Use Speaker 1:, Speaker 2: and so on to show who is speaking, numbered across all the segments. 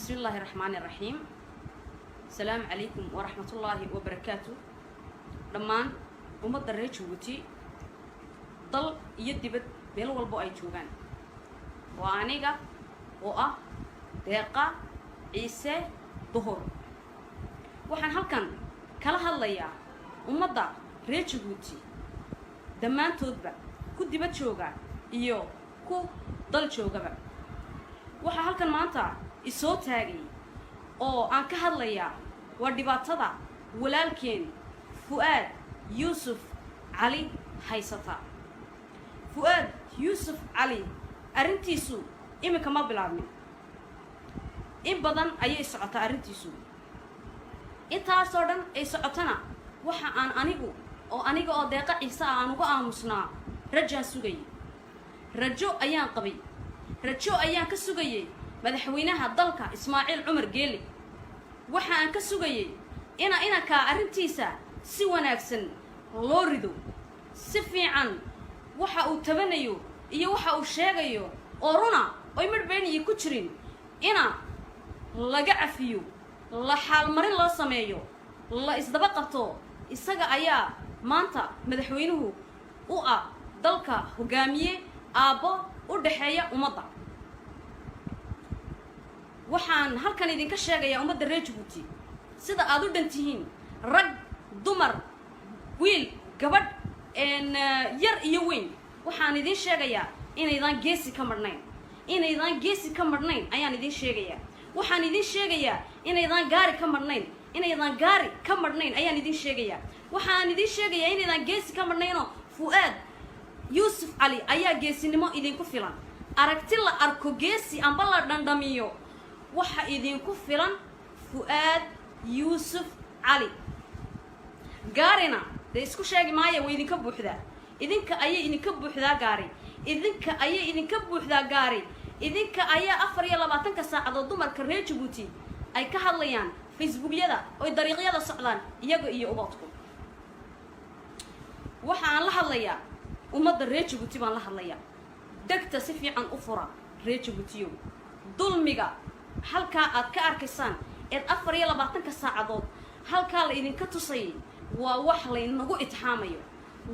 Speaker 1: Bismi illaahi raxmaani raxiim. Asalaamu calaykum waraxmatullaahi wabarakaatu. Dhammaan ummadda reer Jabuuti, dal iyo dibad, meel walbo ay joogaan, waa aniga oo ah Deeqa Ciise Duhur. Waxaan halkan kala hadlayaa ummadda reer Jabuuti dhammaantoodba, ku dibad jooga iyo ku dal joogaba. Waxaa halkan maanta isoo taagay oo aan ka hadlayaa waa dhibaatada walaalkeen Fu'aad Yuusuf Cali haysata. Fu'aad Yuusuf Cali arrintiisu iminka ma bilaabmin, in badan ayay socotaa arrintiisu. Intaasoo dhan ay socotana, waxa aan anigu oo aniga oo Deeqa Ciise ah aan uga aamusnaa, rajaan sugayay, rajo ayaan qabay, rajo ayaan ka sugayay madaxweynaha dalka Ismaaciil Cumar Geele. Waxa aan ka sugayay inankaa arrintiisa si wanaagsan loo rido, si fiican waxa uu tabanayo iyo waxa uu sheegayo oo runa oy midhbeeniyi ku jirin ina laga cafiyo, la xaalmarin loo sameeyo, la isdaba qabto. Isaga ayaa maanta madaxweynuhu u ah dalka, hogaamiye, aabbo u dhexeeya ummadda. Waxaan halkan idinka sheegayaa ummadda reer Jabuuti, sida aad u dhan tihiin, rag, dumar, wiil, gabadh, yar iyo weyn, waxaan idiin sheegayaa inaydaan geesi ka madhnayn. Inaydaan geesi ka madhnayn ayaan idiin sheegayaa. Waxaan idiin sheegayaa inaydaan gaari ka madhnayn. Inaydaan gaari ka madhnayn ayaan idiin sheegayaa. Waxaan idiin sheegayaa inaydaan geesi ka madhnaynoo Fu'aad Yuusuf Cali ayaa geesinimo idinku filan. Aragti la arko geesi amba la dhandhamiyo, waxa idinku filan Fu'aad Yuusuf Cali. Gaarina dee isku sheegi maaya, way idinka buuxdaa. Idinka ayay idinka buuxdaa gaari, idinka ayay idinka buuxdaa gaari. Idinka ayaa 24-ka saacadood dumarka reer Jabuuti ay ka hadlayaan Facebookyada oy dariiqyada socdaan, iyaga iyo ubadku. Waxa aan la hadlayaa ummadda reer Jabuuti baan la hadlayaa. Degta si fiican u fura, reer Jabuutiyow. Dulmiga halkaa aad ka arkaysaan eed 24-ka saacadood halkaa la idinka tusayay waa wax laynagu itixaamayo,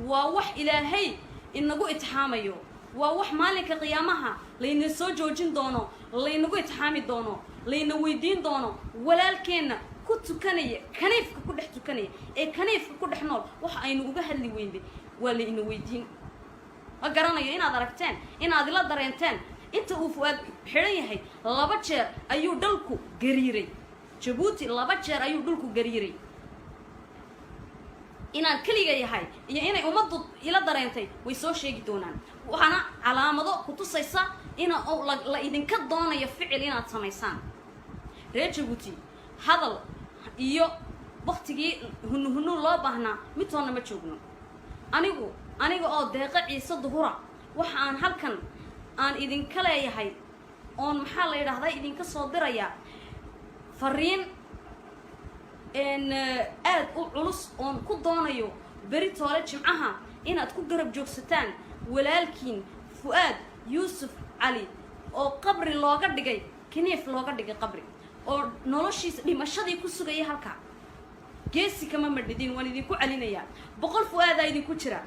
Speaker 1: waa wax Ilaahay inagu itixaamayo, waa wax maalinka qiyaamaha layna soo joojin doono, laynagu itixaami doono, layna weydiin doono. Walaalkeenna ku tukanaya kaniifka, ku dhex tukanaya ee kaniifka ku dhex nool, waxa aynu uga hadli weynday waa layna weydiin. Ma garanayo inaad aragteen, inaad ila dareenteen. Inta uu Fu'aad xidhan yahay laba jeer ayuu dhulku gariiray Jabuuti, laba jeer ayuu dhulku gariiray. Inaan keliga yahay iyo inay ummaddu ila dareentay way soo sheegi doonaan. Waxaana calaamado ku tusaysa ina la idinka doonayo ficil inaad samaysaan, reer Jabuuti. Hadal iyo waktigii hunu hunu loo baahnaa midtoonna ma joogno. Aniga oo Deeqo Ciise Duhura, waxa aan halkan aan idinka leeyahay oon, maxaa la yidhaahdaa, idinka soo dirayaa fariin aad u culus oon ku doonayo beri toole Jimcaha inaad ku garab joogsataan walaalkiin Fu'aad Yuusuf Cali oo qabri looga dhigay, kaniif looga dhigay qabri, oo noloshiisa dhimashadii ku sugaya halkaa. Geesi kama madhidin, waan idinku celinayaa. 100 Fu'aadaa idinku jira,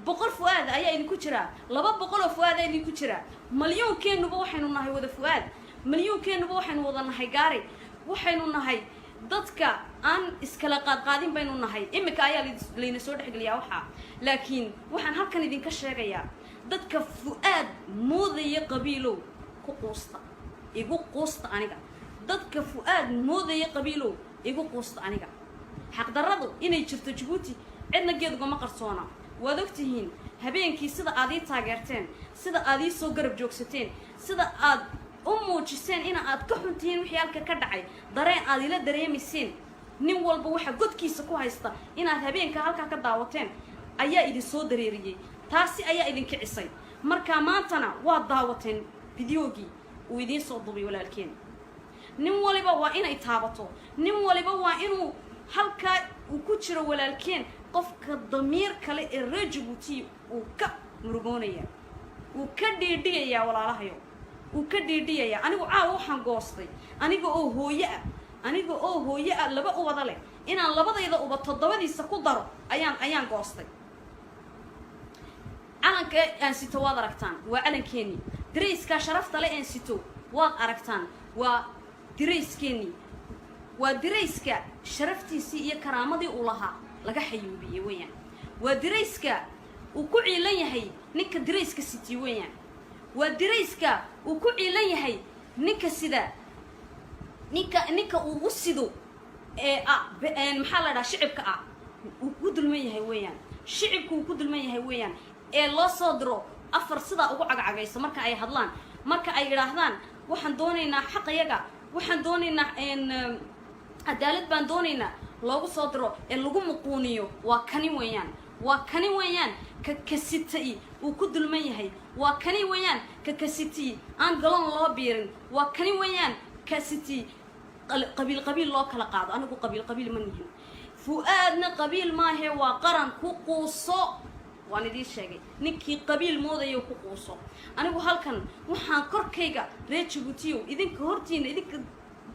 Speaker 1: 100 Fu'aad ayaa idinku jira, 200 oo Fu'aadaa idinku jira. Malyuunkeennuba waxaynu nahay wada Fu'aad, malyuunkeennuba waxaynu wada nahay gaari. Waxaynu nahay dadka aan iskala qaadqaadin baynu nahay. Iminka ayaa layna soo dhexgeliyaa waxaa, laakiin waxaan halkan idinka sheegayaa, dadka Fu'aad moodaya qabiilow, ku quusta, igu quusta aniga. Dadka Fu'aad moodaya qabiilow, igu quusta aniga. Xaqdarradu inay jirto Jabuuti cidna geed ugama qarsoona. Waad ogtihiin habeenkii sida aad ii taageerteen, sida aad ii soo garab joogsateen, sida aad u muujiseen ina aad ka xun tihiin wixii halka ka dhacay, dareen aad ila dareemayseen, nin walba waxa godkiisa ku haysta inaad habeenka halkaa ka daawateen ayaa idin soo dareeriyey, taasi ayaa idin kicisay. Marka maantana waad daawateen fideogii uu idiin soo dubay walaalkeen. Nin waliba waa inay taabato, nin waliba waa inuu halkaa uu ku jiro walaalkeen, qofka damiir kale ee reer Jabuuti uu ka murugoonaya, uu ka dhiidhiyayaa. Walaalahayo, Uu ka dhiidhiyaya. Anigu caawa waxaan goostay, aniga oo hooye ah, aniga oo hooye ah, laba ubada leh, inaan labadayda uba toddobadiisa ku daro ayaan goostay. Calanka aan sito waad aragtaan, waa calankeenii. Dirayskaa sharafta le aan sito waad aragtaan, waa dirayskeenii, waa dirayska sharaftiisii iyo karaamadii uu lahaa laga xayuubiyey weeyaan. Waa dirayska uu ku ciilan yahay ninka dirayska siti weeyaan. Waa dirayska uu ku ciilan yahay ninka sida, ninka uu u sido ee ah, maxaa la dhaha, shicibka ah uu ku dulman yahay weeyaan. Shicibku uu ku dulman yahay weeyaan, ee loo soo diro afar sidaa ugu cagcagayso marka ay hadlaan, marka ay idhaahdaan: "Waxaan doonaynaa xaqayaga, waxaan doonaynaa cadaalad baan doonaynaa." Loogu soo diro ee lagu muquuniyo waa kani weeyaan. Waa kani weeyaan ka kasitay uu ku dulman yahay. Waa kani weeyaan ka kasiti aan galoon loo biirin. Waa kani weeyaan kasiti qabiil qabiil loo kala qaado. Anigu qabiil qabiil ma nihin, Fu'aadna qabiil maahe, waa qaran. Ku quuso, waan idiin sheegay. Ninkii qabiil moodayo, ku quuso. Anigu halkan waxaan korkayga, reer Jabuutiyow, idinka hortiina, idinka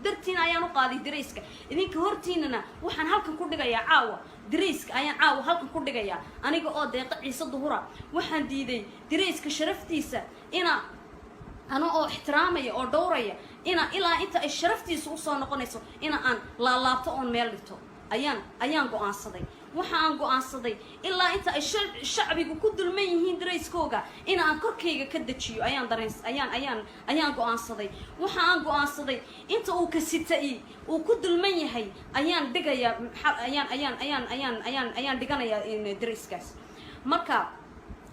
Speaker 1: dartiina ayaan u qaaday dirayska. Idinka hortiinana waxaan halkan ku dhigayaa caawa, dirayska ayaan caawa halkan ku dhigayaa. Aniga oo Deeqa Ciise Duhura, waxaan diiday dirayska sharaftiisa ina ano oo ixtiraamaya oo dhowraya, ina ilaa inta ay sharaftiisa usoo noqonayso ina aan laalaabto oon meel dhigto ayaan go-aansaday. Waxa aan go-aansaday ilaa inta ay shacbigu ku dulman yihiin darayskooga in aan korkayga ka dejiyo ayaan dareen ayaan ayaan ayaan go-aansaday. Waxa aan go-aansaday inta uu kasita-i uu ku dulman yahay ayaan dhigayaa, ayaan ayaan ayaan ayaan ayaan ayaan dhiganayaa darayskaas. Marka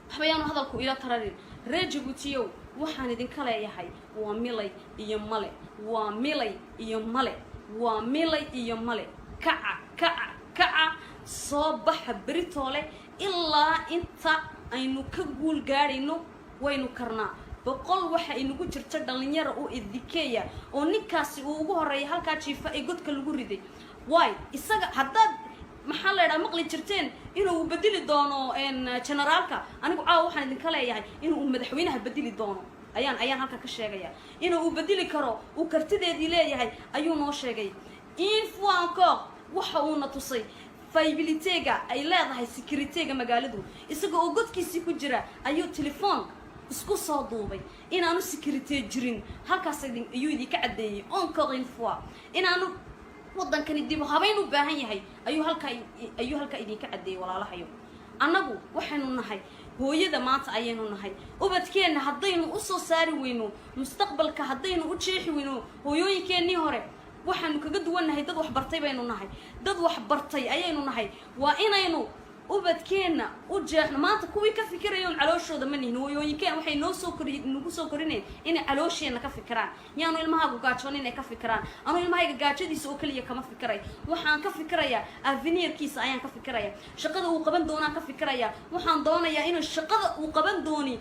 Speaker 1: waxbayaanu hadalku ila tararin. Reer Jabuutiyow, waxaan idinka leeyahay waa milay iyo male, waa milay iyo male, waa milay iyo male. Kaca, kaca, kaca, soo baxa beritoole ilaa inta aynu ka guul gaadhayno. Waynu karnaa. 100 waxa inagu jirta dhallinyara oo idikeeya, oo ninkaasi uu ugu horreeya halkaa jiifa ee godka lagu riday. Waay isaga haddaad, maxaa la idhaha, maqli jirteen inuu bedeli doono generaalka, anigu caawa waxaan idinka leeyahay inuu madaxweynaha bedeli doono ayaan halkan ka sheegaya. Inuu bedeli karo, uu kartideedii leeyahay ayuu noo sheegay. Une fois encore, waxa uuna tusay faiblitéga ay leedahay sécuritéga magaaladu. Isaga oo godkiisii ku jira ayuu telefoon isku soo duubay inaanu sécurité jirin. Halkaas ayuu idinka caddeeyey encore une fois inaanu waddankani dib u habayn u baahan yahay. Ayuu halkaa idinka caddeeyey. Walaalahayo, annagu waxaynu nahay hooyada maanta ayaynu nahay. Ubadkeenna haddaynu usoo saari weyno mustaqbalka, haddaynu u jeexi weyno, hooyooyinkeennii hore waxaanu kaga duwannahay dad waxbartay baynu nahay, dad waxbartay ayaynu nahay. Waa inaynu ubadkeenna u jeexno. Maanta kuwii ka fikirayoon calooshooda ma nihin. Hooyooyinkeen waxay noo soo kori, nagu soo korinayn inay caloosheenna ka fikiraan. Yaanu ilmahaagu gaajoon inay ka fikiraan. Anuu ilmahayga gaajadiisa oo keliya kama fikiray. Waxaan ka fikirayaa avenirkiisa ayaan ka fikiraya, shaqada uu qaban doonaan ka fikiraya. Waxaan doonayaa inuu shaqada uu qaban dooni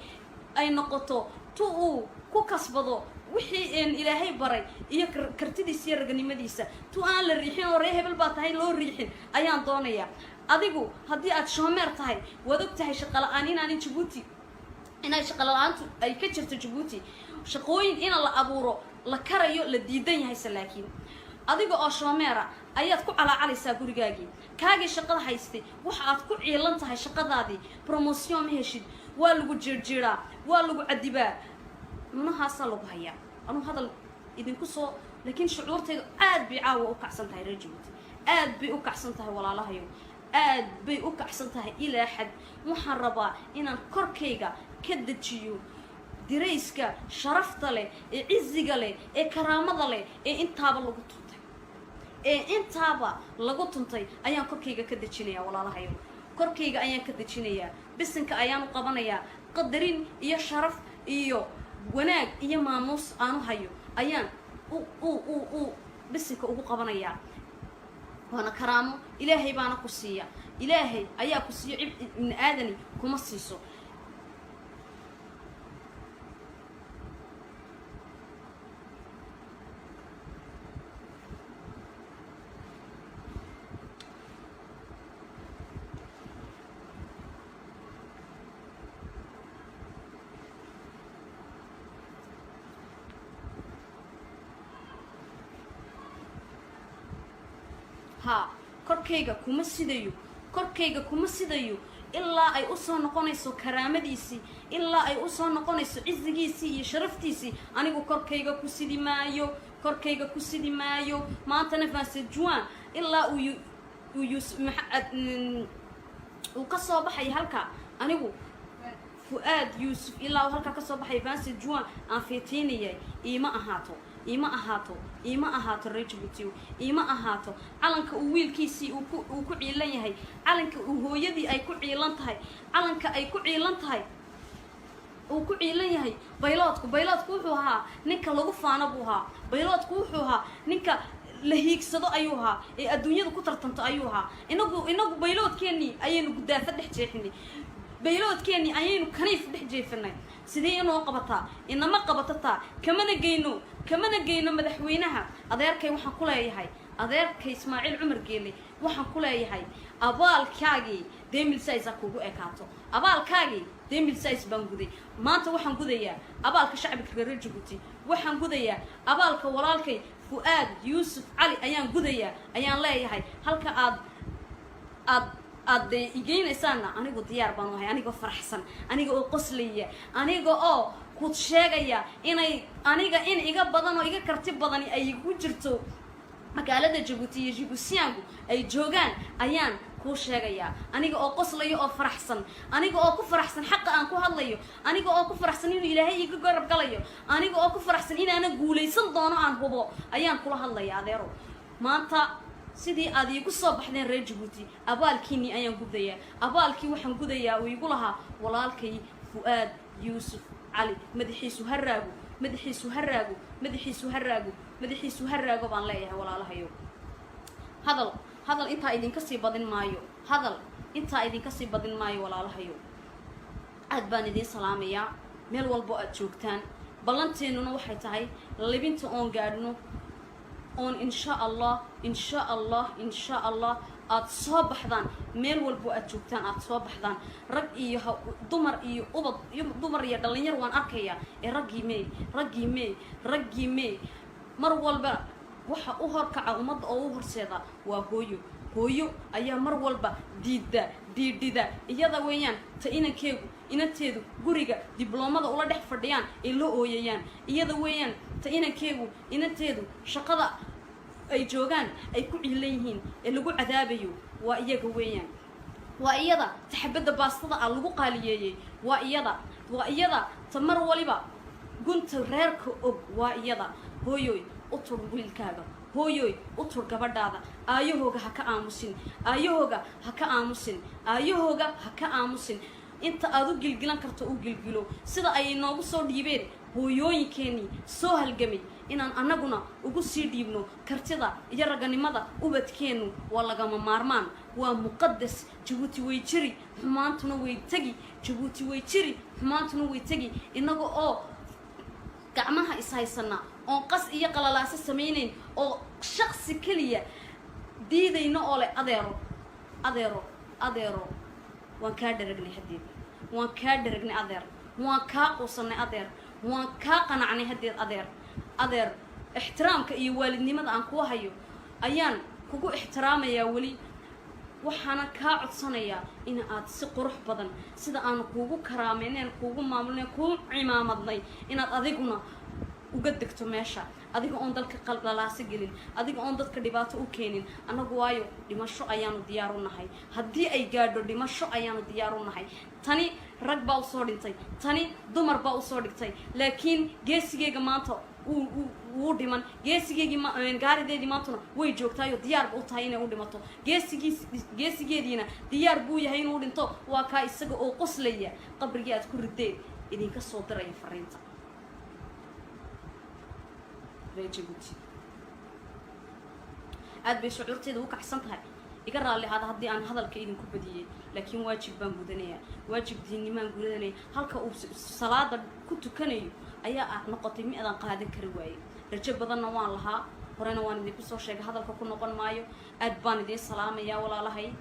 Speaker 1: ay noqoto tu uu ku kasbado wixii Ilaahay baray iyo kartidiisa iyo raganimadiisa. Tu aan la riixin oo ree hebel baa tahay loo riixin ayaan doonayaa. Adigu haddii aad chômeur tahay, waad og tahay shaqa la-aan inaanin Jabuuti, inay shaqa la-aantu ay ka jirto Jabuuti, shaqooyin ina la abuuro la karayo la diidan yahayse. Laakiin adiga oo chômeur ah ayaad ku calaacalaysaa gurigaagii. Kaagii shaqada haystay waxa aad ku ciilan tahay shaqadaadii, promotion ma heshid, waa lagu jiirjiiraa, waa lagu cadibaa, nunahaasaa lagu hayaa. Anuu hadal idinku soo, laakiin shucuurtaydu aad bay caawa u kacsan tahay. Reer Jabuuti, aad bay u kacsan tahay. Walaalahayo, aad bay u kacsan tahay ilaa xad. Waxaan rabaa inaan korkayga ka dejiyo dirayska sharafta leh ee ciziga leh ee karaamada leh ee intaaba lagu tuntay, ee intaaba lagu tuntay ayaan korkayga ka dejinayaa. Walaalahayo, korkayga ayaan ka dejinayaa, bisinka ayaan u qabanayaa. Qadarin iyo sharaf iyo wanaag iyo maamuus aanu hayo ayaan u bisinka ugu qabanayaa. Waana karaamo, Ilaahay baana ku siiya. Ilaahay ayaa ku siiyo, cib ibni aadani kuma siiso. Haa, korkayga kuma sidayo, korkayga kuma sidayo ilaa ay usoo noqonayso karaamadiisii, ilaa ay usoo noqonayso cizigiisii iyo sharaftiisii. Anigu korkayga ku sidi maayo, korkayga ku sidi maayo. Maantana 27 juin ilaa uu uu ka soo baxaya halka, anigu Fu'aad Yuusuf ilaa uu halkaa kasoo baxaya 27 juin aan feetiinayay, iima ahaato, iima ahaato, iima ahaato. Reer Jabuutiyo, iima ahaato. Calanka uu wiilkiisii uu ku ciilan yahay, calanka uu hooyadii ay ku ciilan tahay, calanka ay ku ciilan tahay, uu ku ciilan yahay bayloodku. Bayloodku wuxuu ahaa ninka lagu faano buu ahaa. Bayloodku wuxuu ahaa ninka la hiigsado ayuu ahaa, ee adduunyada ku tartanto ayuu ahaa. Inagu bayloodkeennii ayaynu gudaafo dhex jeexinay, bayloodkeennii ayaynu kaniif dhex jeefinay. Sidee inoo qabataa? Inama qabatataa. Kamana geyno, kamana geyno. Madaxweynaha adeerkay waxaan ku leeyahay, adeerkay Ismaaciil Cumar Geele waxaan ku leeyahay, abaalkaagii 2016 ha kugu ekaato. Abaalkaagii 2016 baan guday. Maanta waxaan gudayaa abaalka shacbiga reer Jabuuti, waxaan gudayaa abaalka walaalkay Fu'aad Yuusuf Cali ayaan gudayaa, ayaan leeyahay. Halka aad dee igeynaysaanna anigu diyaar baan ahay, anigoo faraxsan, aniga oo qoslaya, aniga oo ku sheegaya inay aniga in iga badan oo iga karti badani ay igu jirto magaalada Jabuuti iyo Jibuutiyaanku ay joogaan ayaan kuu sheegayaa. Aniga oo qoslaya oo faraxsan, aniga oo ku faraxsan xaqa aan ku hadlayo, aniga oo ku faraxsan inuu Ilaahay iga garab galayo, aniga oo ku faraxsan inaana guulaysan doono aan hubo ayaan kula hadlaya. Adeero, maanta sidii aad iigu soo baxdeen, reer Jabuuti, abaalkiinii ayaan gudayaa. Abaalkii waxaan gudayaa uu igu lahaa walaalkay Fu'aad Yuusuf Cali. Madaxiisu ha raago, madaxiisu ha raago, madaxiisu ha raago, madaxiisu ha raago baan leeyahay. Walaalahayo, hadal intaa idinka sii badin maayo, hadal intaa idinka sii badin maayo. Walaalahayo, aad baan idiin salaamayaa meel walbo aad joogtaan. Ballanteennuna waxay tahay libinta oon gaadhno, oon insha Allah, insha Allah, insha Allah aada soo baxdaan. Meel walbo aad joogtaan aada soo baxdaan, rag iyo dumar iyo ubad iyo dumar iyo dhalinyar waan arkayaa ee raggii mee, raggii mee, raggii mee? Mar walba waxa u horkaca ummadda oo u horseeda waa hooyo. Hooyo ayaa mar walba diidda, dhiidhida. Iyada weeyaan ta inankeegu, inanteedu guriga dibloomada ula dhex fadhiyaan ee la ooyayaan. Iyada weeyaan ta inankeegu, inanteedu shaqada ay joogaan ay ku ciilan yihiin ee lagu cadaabayo. Waa iyaga weeyaan, waa iyada taxabadda baastada ah lagu qaaliyeeyey. Waa iyada, waa iyada ta mar waliba gunta reerka og, waa iyada. Hooyoy, u tur wiilkaaga. Hooyoy, u tur gabadhaada. Aayahooga ha ka aamusin, aayahooga ha ka aamusin, aayahooga ha ka aamusin. Inta aad u gilgilan karto u gilgilo. Sida ay inoogu soo dhiibeen hooyooyinkeenii soo halgamay inaan annaguna ugu sii dhiibno kartida iyo raganimada ubadkeennu waa lagama maarmaan, waa muqadas. Jabuuti way jiri, xumaantuna way tegi. Jabuuti way jiri, xumaantuna way tegi. Innaga oo gacmaha ishaysana, oon qas iyo qalalaaso samaynayn, oo shaqsi keliya diidayno oo leh, "Adeero, adeero, adeero, waan kaa dharagnay haddeed, waan kaa dharagnay adeer, waan kaa quusanay adeer, waan kaa qanacnay haddeed adeer. Adeer, ixtiraamka iyo waalidnimada aan kuu hayo ayaan kugu ixtiraamayaa weli. Waxaana kaa codsanayaa in aad si qurux badan sida aanu kuugu karaameyneen, kuugu maamulnay, kuu cimaamadnay, inaad adiguna uga degto meesha, adiga oon dalka qaldhalaaso gelin, adiga oon dadka dhibaato u keenin. Annagu waayo dhimasho ayaanu diyaar u nahay. Haddii ay gaadho dhimasho ayaanu diyaar u nahay. Tani rag baa usoo dhintay, tani dumar baa usoo dhigtay, laakiin geesigeyga maanta wuu dhiman. Geesigeygii, gaarideedii maantuna way joogtaayoo diyaar ba u tahay inay u dhimato. Geesigiis, geesigeediina diyaar buu yahay inuu dhinto. Waa kaa isaga oo qoslaya qabrigii aad ku rideen idinka soo diraya fariinta. Reer Jabuuti, aad bay shucuurteeda u kacsan tahay. Iga raalli ahaada haddii aan hadalka idinku badiyey, laakiin waajib baan gudanayaa, waajib diinnimaan gudanaya. Halka uu salaada ku tukanayo ayaa ah noqotay mi adaan qaadan kari waayey. Rajo badanna waan lahaa, horena waan idinku soo sheegay, hadalka ku noqon maayo. Aad baan idiin salaamayaa, walaalahay.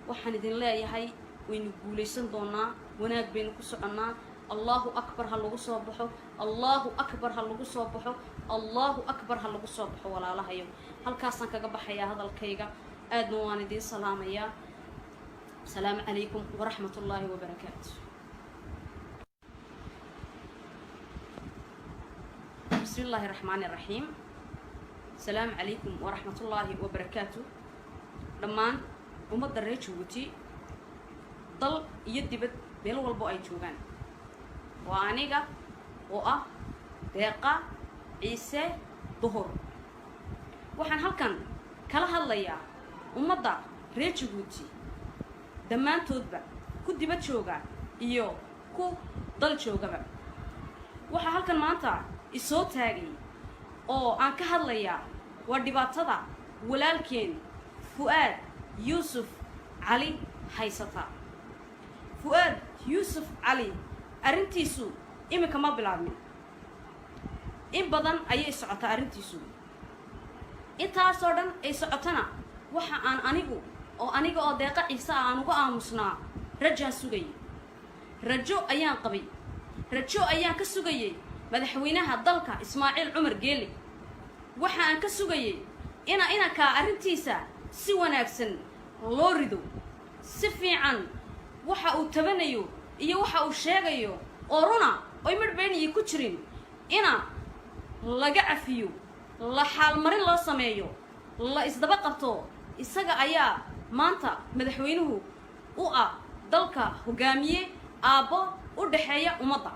Speaker 1: Waxaan idin leeyahay waynu guulaysan doonaa, wanaag baynu ku soconnaa. Allahu akbar, ha lagu soo baxo. Allahu akbar, ha lagu soo baxo. Allahu akbar, ha lagu soo baxo. Walaalahayo, halkaasaan kaga baxayaa hadalkayga. Aadna waan idiin salaamayaa. Asalaamu calaykum waraxmat ullaahi wabarakaatu. Bismi illaahi raxmaani raxiim. Asalaamu calaykum waraxmat ullaahi wabarakaatu. Dhammaan ummadda reer Jabuuti, dal iyo dibad, meel walbo ay joogaan, waa aniga oo ah Deeqa Ciise Duhur. Waxaan halkan kala hadlayaa ummadda reer Jabuuti dhammaantoodba, ku dibad jooga iyo ku dal joogaba. Waxaa halkan maanta isoo taagay oo aan ka hadlayaa waa dhibaatada walaalkeen Fu'aad Yuusuf Cali haysata. Fu'aad Yuusuf Cali arrintiisu iminka ma bilaabmin, in badan ayay socotaa arrintiisu. Intaasoo dhan ay socotana, waxa aan anigu oo aniga oo Deeqa Ciise ah aan uga aamusnaa, rajaan sugayay, rajo ayaan qabay, rajo ayaan ka sugayay madaxweynaha dalka Ismaaciil Cumar Geeli. Waxa aan ka sugayay ina inankaa arrintiisa si wanaagsan loo rido, si fiican waxa uu tabanayo iyo waxa uu sheegayo oo runa oy midhbeeniyi ku jirin ina laga cafiyo, la xaalmarin loo sameeyo, la isdaba qabto. Isaga ayaa maanta madaxweynuhu u ah dalka, hogaamiye, aabbo u dhexeeya ummadda.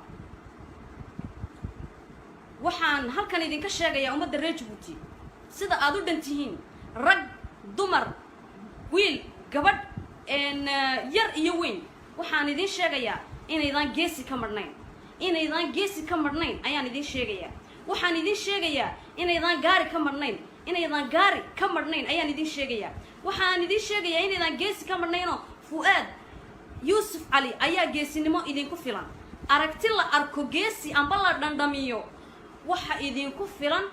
Speaker 1: Waxaan halkan idinka sheegayaa ummadda reer Jabuuti, sida aada u dhan tihiin, rag, dumar, wiil, gabadh, yar iyo weyn, waxaan idiin sheegayaa inaydaan geesi ka madhnayn. Inaydaan geesi ka madhnayn ayaan idiin sheegayaa. Waxaan idiin sheegayaa inaydaan gaari ka madhnayn. Inaydaan gaari ka madhnayn ayaan idiin sheegayaa. Waxaan idiin sheegayaa inaydaan geesi ka madhnaynoo Fu'aad Yuusuf Cali ayaa geesinimo idinku filan. Aragti la arko geesi amba la dhandhamiyo, waxa idinku filan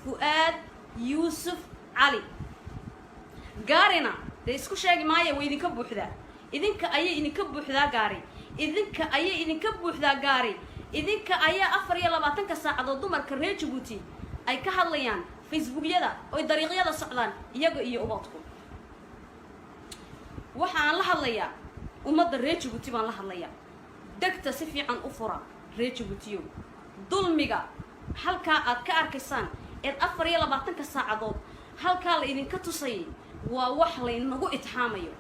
Speaker 1: Fu'aad Yuusuf Cali. Gaarina dee isku sheegi maayo, way idinka buuxdaa. Idinka ayay idinka buuxdaa gaari, idinka ayay idinka buuxdaa gaari. Idinka ayaa 24-ka saacadood dumarka reer Jabuuti ay ka hadlayaan Facebookyada oy dariiqyada socdaan, iyaga iyo ubadku. Waxa aan la hadlayaa ummadda reer Jabuuti baan la hadlayaa. Degta si fiican u fura, reer Jabuutiyow. Dulmiga halkaa aad ka arkaysaan eed 24-ka saacadood halkaa la idinka tusayay waa wax laynagu itixaamayo,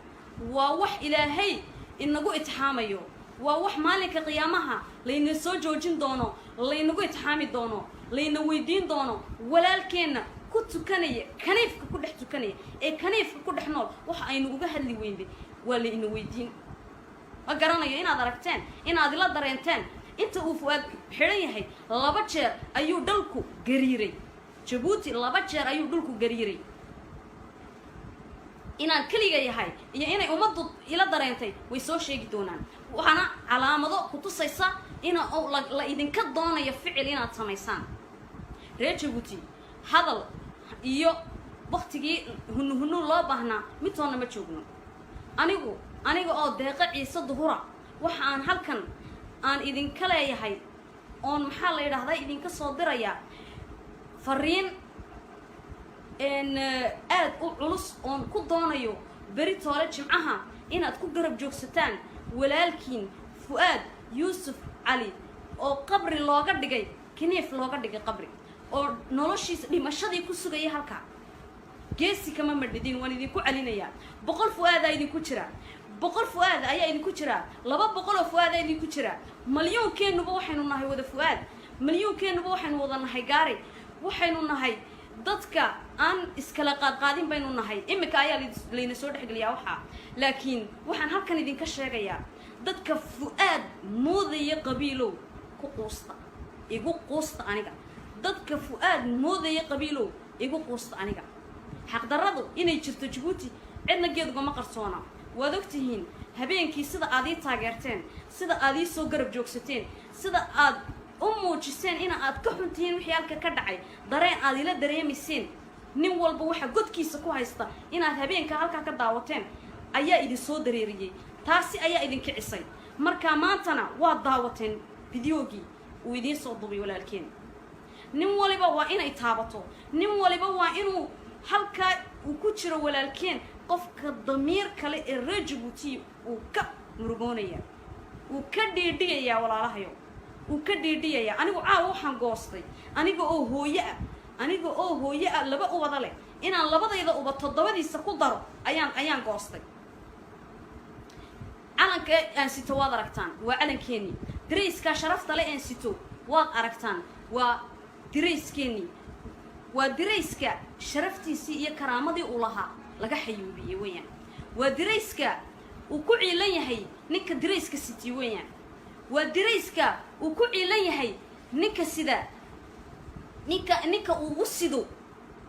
Speaker 1: waa wax Ilaahay inagu itixaamayo, waa wax maalinka qiyaamaha layna soo joojin doono, laynagu itixaami doono, layna weydiin doono. Walaalkeenna ku tukanaya kaniifka, ku dhex tukanaya ee kaniifka ku dhex nool, waxa aynu uga hadli weynday waa layna weydiin. Ma garanayo inaad aragteen, inaad ila dareenteen. Inta uu Fu'aad xidhan yahay laba jeer ayuu dhulku gariiray Jabuuti, laba jeer ayuu dhulku gariiray. Inaan keliga yahay iyo inay ummaddu ila dareentay way soo sheegi doonaan. Waxaana calaamado ku tusaysa ina la idinka doonayo ficil inaad samaysaan. Reer Jabuuti, hadal iyo waktigii hunu hunu loo baahnaa midtoonna ma joogno. Anigu, aniga oo Deeqo Ciise Duhura, waxa aan halkan aan idinka leeyahay oon, maxaa la yidhaahdaa, idinka soo dirayaa fariin aad u culus oon ku doonayo beri toole Jimcaha inaad ku garab joogsataan walaalkiin Fu'aad Yuusuf Cali oo qabri looga dhigay, kaniif looga dhigay qabri, oo noloshiisa dhimashadii ku sugaya halkaa. Geesi kama madhidin, waan idinku celinayaa. 100 Fu'aadaa idinku jira, 100 Fu'aad ayaa idinku jira, 200 oo Fu'aadaa idinku jira. Malyuunkeennuba waxaynu nahay wada Fu'aad, malyuunkeennuba waxaynu wada nahay gaari. Waxaynu nahay dadka aan iskala qaadqaadin baynu nahay. Iminka ayaa layna soo dhexgeliyaa waxaa, laakiin waxaan halkan idinka sheegayaa, dadka Fu'aad moodaya qabiilow, ku quusta, igu quusta aniga. Dadka Fu'aad moodaya qabiilow, igu quusta aniga. Xaqdarradu inay jirto Jabuuti cidna geed ugama qarsoona. Waad ogtihiin habeenkii sida aad ii taageerteen, sida aad ii soo garab joogsateen, sida aad u muujiseen ina aad ka xun tihiin wixii halka ka dhacay, dareen aad ila dareemayseen, nin walba waxa godkiisa ku haysta inaad habeenka halkaa ka daawateen ayaa idin soo dareeriyey, taasi ayaa idin kicisay. Marka maantana waad daawateen. Videogii uu idiin soo dubay walaalkeen, nin waliba waa inay taabato. Nin waliba waa inuu halkaa uu ku jiro walaalkeen, qofka damiir kale ee reer Jabuuti uu ka murugoonaya, uu ka dhiidhiyayaa, walaalahayo, uu ka dhiidhiyayaa. Anigu caawa waxaan goostay, aniga oo hooye ah, aniga oo hooye ah, laba ubada leh, inaan labadayda uba toddobadiisa ku daro ayaan goostay. Calanka aan sito waad aragtaan, waa calankeenii. Dirayskaa sharafta le aan sito waad aragtaan, waa dirayskeenii, waa dirayska sharaftiisii iyo karaamadii uu lahaa laga xayuubiyey weeyaan. Waa dirayska uu ku ciilan yahay ninka dirayska siti weeyaan. Waa dirayska uu ku ciilan yahay ninka sida, ninka uu u sido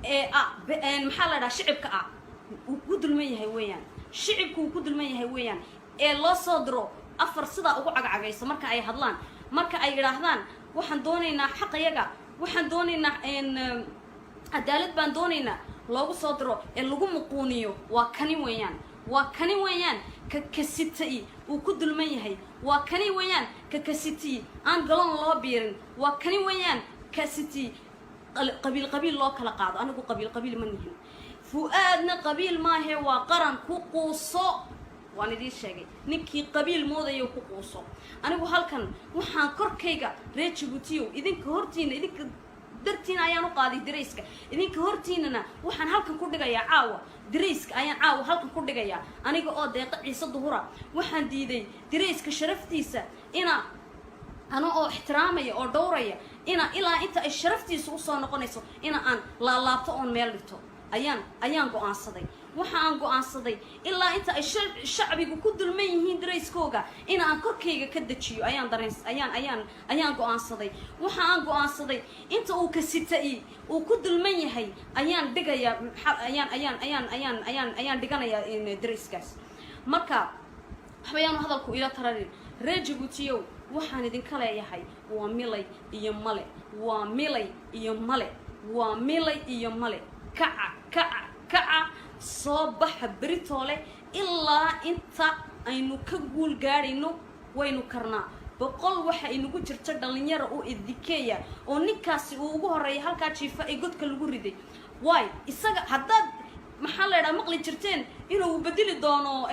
Speaker 1: ee ah, maxaa la dhaha, shicibka ah uu ku dulman yahay weeyaan. Shicibka uu ku dulman yahay weeyaan, ee loo soo diro afar sidaa ugu cagcagayso marka ay hadlaan, marka ay idhaahdaan: "Waxaan doonaynaa xaqayaga, waxaan doonaynaa cadaalad baan doonaynaa," loogu soo diro ee lagu muquuniyo. Waa kani weeyaan, waa kani weeyaan ka kasitay uu ku dulman yahay. Waa kani weeyaan ka kasiti aan galoon loo biirin. Waa kani weeyaan kasiti qabiil qabiil loo kala qaado. Anigu qabiil qabiil ma nihin, Fu'aadna qabiil maahe, waa qaran. Ku quuso, waan idiin sheegay. Ninkii qabiil moodayo, ku quuso. Anigu halkan waxaan korkayga, reer Jabuutiyow, idinka hortiina, idinka dartiina ayaan u qaaday dirayska. Idinka hortiinana waxaan halkan ku dhigayaa caawa, dirayska ayaan caawa halkan ku dhigayaa. Aniga oo Deeqa Ciise Duhura, waxaan diiday dirayska sharaftiisa ina ano oo ixtiraamaya oo dhowraya, ina ilaa inta ay sharaftiisa usoo noqonayso ina aan laalaabto oon meel dhigto ayaan go-aansaday. Waxa aan go-aansaday ilaa inta ay shacbigu ku dulman yihiin darayskooga in aan korkayga ka dejiyo ayaan dareen ayaan ayaan ayaan go-aansaday. Waxa aan go-aansaday inta uu kasita-i uu ku dulman yahay ayaan dhigayaa, ayaan ayaan ayaan ayaan ayaan ayaan dhiganayaa darayskaas. Marka waxbayaanu hadalku ila tararin. Reer Jabuutiyow, waxaan idinka leeyahay: waa milay iyo male, waa milay iyo male, waa milay iyo male. Kaca, kaca, kaca, soo baxa beritoole ilaa inta aynu ka guul gaadhayno. Waynu karnaa. 100 waxa inagu jirta dhallinyara oo edikeeya, oo ninkaasi uu ugu horreeya halkaa jiifa ee godka lagu riday. Waay isaga haddaad, maxaa la idhaha, maqli jirteen inuu bedeli doono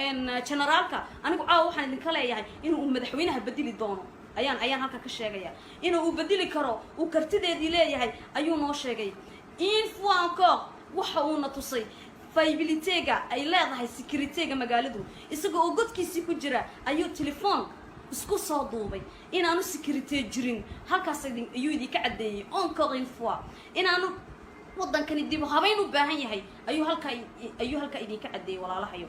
Speaker 1: generaalka, anigu caawa waxaan idinka leeyahay inuu madaxweynaha bedeli doono ayaan halka ka sheegaya. Inuu uu bedeli karo, uu kartideedii leeyahay ayuu noo sheegay. Une fois encore, waxa uuna tusay faiblitéga ay leedahay sécuritéga magaaladu. Isaga oo godkiisii ku jira ayuu telefoon isku soo duubay. Inaanu sécurité jirin halkaas ayuu idinka caddeeyey. Encore une fois, inaanu waddankani dib habayn u baahan yahay ayuu halkaa idinka caddeeyey. Walaalahayo,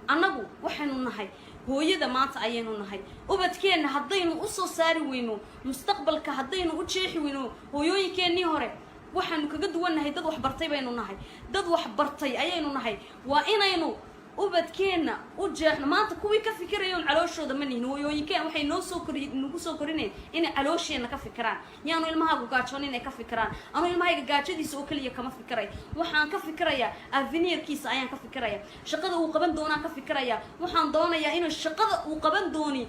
Speaker 1: annagu waxaynu nahay hooyada maanta ayaynu nahay. Ubadkeenna haddaynu usoo saari weyno mustaqbalka, haddaynu u jeexi weyno, hooyooyinkeennii hore waxaanu kaga duwannahay dad waxbartay baynu nahay, dad waxbartay ayaynu nahay. Waa inaynu ubadkeenna u jeexno. Maanta kuwii ka fikirayoon calooshooda ma nihin. Hooyooyinkeen waxay noo soo kori, nagu soo korinayn inay caloosheenna ka fikiraan. Yaanu ilmahaagu gaajoon inay ka fikiraan. Anuu ilmahayga gaajadiisa oo keliya kama fikiray. Waxaan ka fikirayaa avenirkiisa ayaan ka fikiraya, shaqada uu qaban doonaan ka fikiraya. Waxaan doonayaa inuu shaqada uu qaban dooni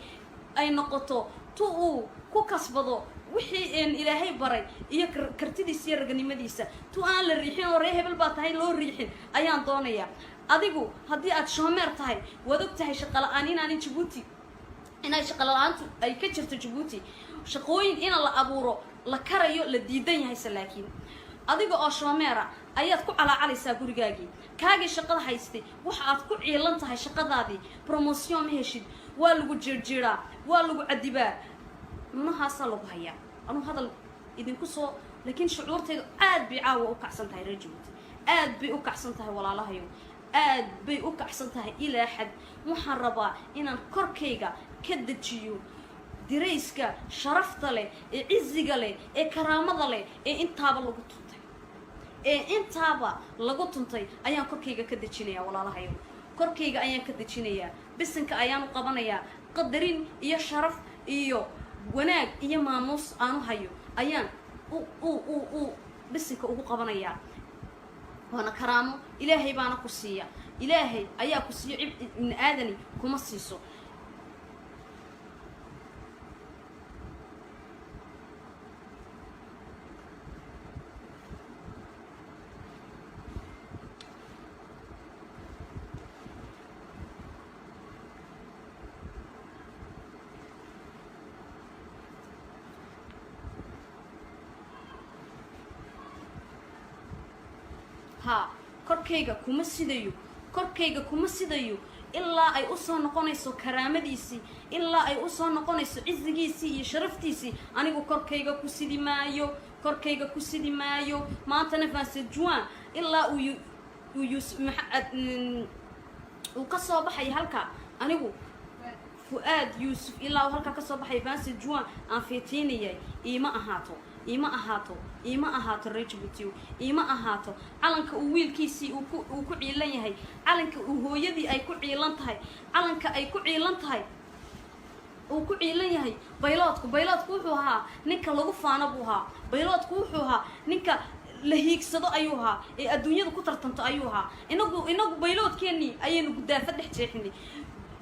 Speaker 1: ay noqoto tu uu ku kasbado wixii Ilaahay baray iyo kartidiisa iyo raganimadiisa. Tu aan la riixin oo ree hebel baa tahay loo riixin ayaan doonayaa. Adigu haddii aad chômeur tahay, waad og tahay shaqa la-aan inaanin Jabuuti, inay shaqa la-aantu ay ka jirto Jabuuti, shaqooyin ina la abuuro la karayo la diidan yahayse. Laakiin adiga oo chômeur ah ayaad ku calaacalaysaa gurigaagii. Kaagii shaqada haystay waxa aad ku ciilan tahay shaqadaadii, promotion ma heshid, waa lagu jiirjiiraa, waa lagu cadibaa, nahaasaa lagu hayaa. Anuu hadal idinku soo, laakiin shucuurtaydu aad bay caawa u kacsan tahay. Reer Jabuuti, aad bay u kacsan tahay. Walaalahayo, aad bay u kacsan tahay ilaa xad. Waxaan rabaa inaan korkayga ka dejiyo dirayska sharafta leh ee ciziga leh ee karaamada leh ee intaaba lagu tuntay, ee intaaba lagu tuntay ayaan korkayga ka dejinayaa. Walaalahayo, korkayga ayaan ka dejinayaa, bisinka ayaan u qabanayaa. Qadarin iyo sharaf iyo wanaag iyo maamuus aanu hayo ayaan u bisinka ugu qabanayaa. Waana karaamo, Ilaahay baana ku siiya, Ilaahay ayaa ku siiyo, ibni aadani kuma siiso. Haa, korkayga kuma sidayo, korkayga kuma sidayo ilaa ay usoo noqonayso karaamadiisii, ilaa ay usoo noqonayso cizigiisii iyo sharaftiisii. Anigu korkayga ku sidi maayo, korkayga ku sidi maayo. Maantana 27 juin ilaa uu uu ka soo baxayo halkaa, anigu Fu'aad Yuusuf ilaa uu halkaa ka soo baxayo 27 juin aan feetiinayay, iima ahaato, iima ahaato, iima ahaato. Reer Jabuutiyo, iima ahaato. Calanka uu wiilkiisii uu ku ciilan yahay, calanka uu hooyadii ay ku ciilan tahay, calanka ay ku ciilan tahay, uu ku ciilan yahay bayloodku. Bayloodku wuxuu ahaa ninka lagu faano buu ahaa. Bayloodku wuxuu ahaa ninka la hiigsado ayuu ahaa, ee adduunyada ku tartanto ayuu ahaa. Inagu bayloodkeennii ayaynu gudaafa dhex jeexinay,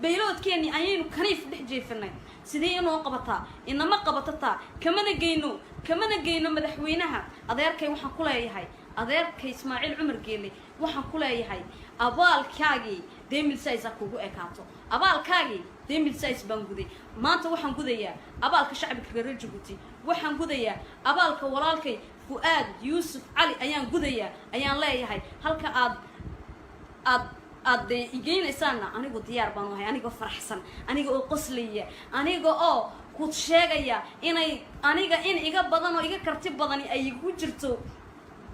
Speaker 1: bayloodkeennii ayaynu kaniif dhex jeefinay. Sidee inoo qabataa? Inama qabatataa. Kamana geyno, kamana geyno. Madaxweynaha adeerkay waxaan ku leeyahay, adeerkay Ismaaciil Cumar Geele waxaan ku leeyahay, abaalkaagii 2016 ha kugu ekaato. Abaalkaagii 2016 baan guday. Maanta waxaan gudayaa abaalka shacbiga reer Jabuuti, waxaan gudayaa abaalka walaalkay Fu'aad Yuusuf Cali ayaan gudayaa, ayaan leeyahay. Halka aad dee igeynaysaanna anigu diyaar baan ahay, anigoo faraxsan, aniga oo qoslaya, aniga oo ku sheegaya inay aniga in iga badan oo iga karti badani ay igu jirto